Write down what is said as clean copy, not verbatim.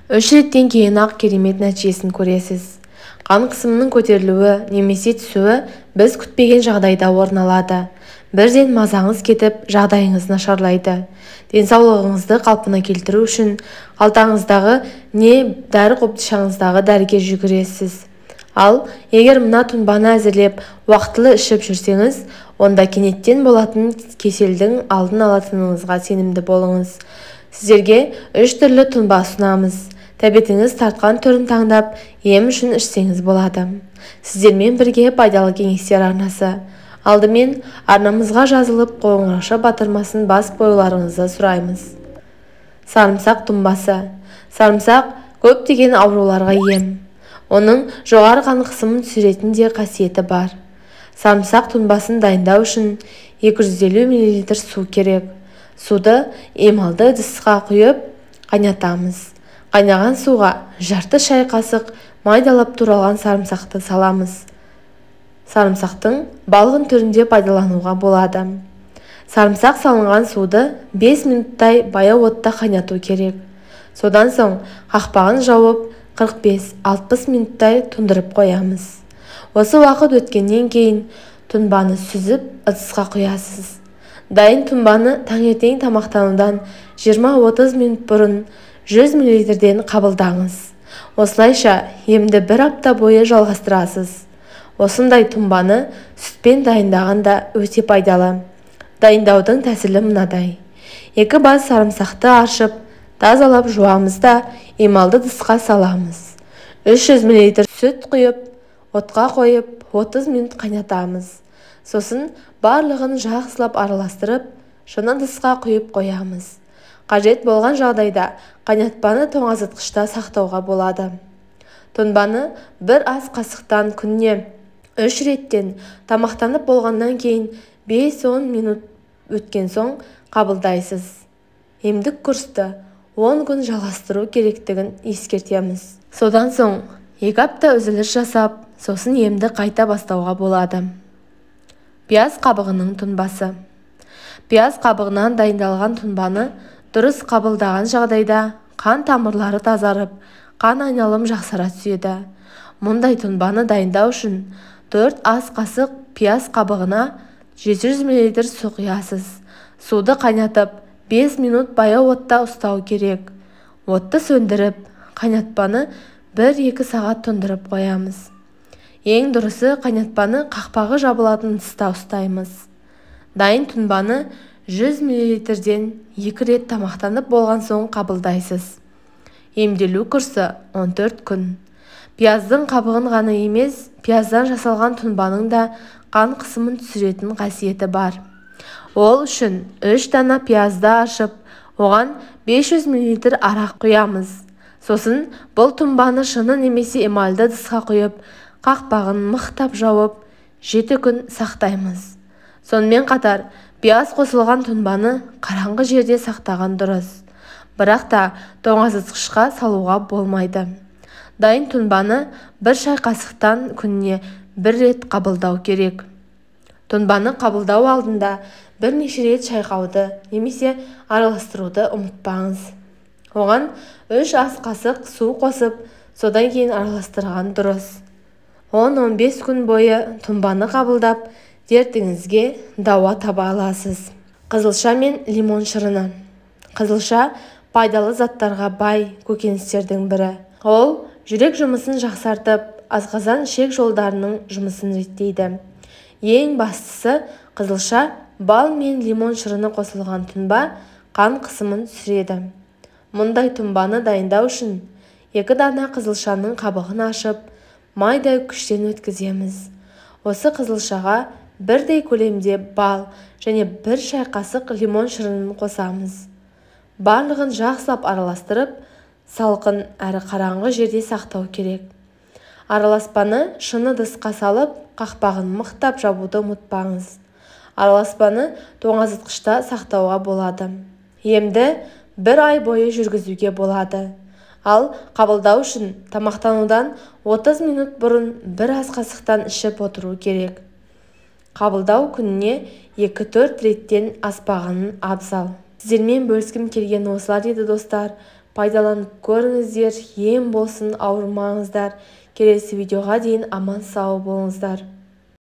3 реттен кейін-ақ керемет нәтижесін көресіз. Қан қысымының көтерілуі немесе түсуі біз күтпеген жағдайда орын алады. Бірден мазаңыз кетіп, жағдайыңыз нашарлайды. Денсаулығыңызды қалпына келтіру үшін қалтаңыздағы не дәрі қобдишаңыздағы дәріге жүгіресіз. Ал егер мына тұнбаны әзірлеп, уақытылы ішіп жүрсеңіз, онда кенеттен болатын кеселдің алдын алатыныңызға сенімді болыңыз. Сіздерге 3 түрлі тұнба ұсынамыз. Тәбетіңіз тартқан түрін таңдап, ем үшін ішсеңіз болады. Сіздермен бірге пайдалы кеңестер арнасы. Алдымен арнамызға жазылып, қоңырауша батырмасын басып қоюларыңызды сұраймыз. Сарымсақ тұнбасы. Сарымсақ көптеген ауруларға ем. Оның жоғары қан қысымын түсіретін де қасиеті бар. Сарымсақ тұнбасын дайындау үшін 250 мл су керек. Суды эмалды ыдысқа құйып, қайнатамыз. Қайнаған суға жарты шай қасық майдалап туралған сарымсақты саламыз. Сарымсақтың балғын түрінде пайдалануға болады. Сарымсақ салынған суды 5 минуттай баяу отта қайнату керек. Содан соң қақпағын жауып 45-60 минуттай тұндырып қоямыз. Осы уақыт өткеннен кейін тұнбаны сүзіп ыдысқа құясыз. Дайын тұнбаны таңертең тамақтанудан 20-30 минут бұрын 100 мл-ден қабылдаңыз. Осылайша емді бір апта бойы жалғастырасыз. Осындай тұнбаны сүтпен дайындаған да өте пайдалы. Дайындаудың тәсілі мынадай. 2 бас сарымсақты аршып, тазалап жуамыз да эмалды ыдысқа саламыз. 300 мл сүт құйып, отқа қойып 30 минут қайнатамыз. Сосын барлығын жақсылап араластырып, шыны ыдысқа құйып қоямыз. Қажет болған жағдайда қайнатпаны тоңазытқышта сақтауға болады. Тұнбаны бір ас қасықтан күніне 3 реттен тамақтанып болғаннан кейін 5-10 минут өткен соң қабылдайсыз. Емдік курсты 10 күн жалғастыру керектігін ескертеміз. Содан соң 2 апта үзіліс жасап, сосын емді қайта бастауға болады. Пияз қабығының тұнбасы. Пияз қабығынан дайындалған тұнбаны дұрыс қабылдаған жағдайда қан тамырлары тазарып, қан айналым жақсара түседі. Мұндай тұнбаны дайындау үшін 4 ас қасық пияз қабығына 700 мл су құясыз. Суды қайнатып, 5 минут баяу отта ұстау керек. Отты сөндіріп, қайнатпаны 1-2 сағат тұндырып қоямыз. Ең дұрысы қайнатпаны қақпағы жабылатын ыдыста ұстаймыз. Дайын тұнбаны 100 мл-ден 2 рет тамақтанып болған соң қабылдайсыз. Емделу курсы 14 күн. Пияздың қабығын ғана емес, пияздан жасалған тұнбаның да қан қысымын түсіретін қасиеті бар. Ол үшін 3 дана пиязды ашып, оған 500 мл арақ құямыз. Сосын бұл тұнбаны шыны немесе эмальды ыдысқа құйып, қақпағын мықтап жауып, 7 күн сақтаймыз. Сонымен қатар, пияз қосылған тұнбаны қараңғы жерде сақтаған дұрыс. Бірақ та тоңазытқышқа салуға болмайды. Дайын тұнбаны бір шай қасықтан күніне 1 рет қабылдау керек. Тұнбаны қабылдау алдында бірнеше рет шайқауды немесе араластыруды ұмытпаңыз. Оған 3 ас қасық су қосып, содан кейін араластырған дұрыс. 10-15 күн бойы тұнбаны қабылдап, дертіңізге дауа таба аласыз. Қызылша мен лимон шырыны. Қызылша пайдалы заттарға бай көкөністердің бірі. Ол жүрек жұмысын жақсартып, асқазан ішек жолдарының жұмысын реттейді. Ең бастысы, қызылша бал мен лимон шырыны қосылған тұнба қан қысымын түсіреді. Мұндай тұнбаны дайындау үшін 2 дана қызылшаның қабығын ашып, майдай күштен өткіземіз. Осы қызылшаға бірдей көлемде бал және 1 шай қасық лимон шырынын қосамыз. Барлығын жақсылап араластырып, салқын әрі қараңғы жерде сақтау керек. Араласпаны шыны ыдысқа салып, қақпағын мықтап жабуды ұмытпаңыз. Араласпаны тоңазытқышта сақтауға болады. Емді 1 ай бойы жүргізуге болады. Ал қабылдау үшін тамақтанудан 30 минут бұрын бір ас қасықтан ішіп отыру керек. Қабылдау күніне 2-4 реттен аспағанын абзал. Сіздермен бөліскім келген осылар еді, достар. Пайдаланып көріңіздер, ем болсын, ауырмаңыздар. Келесі видеоға дейін аман сау болыңыздар.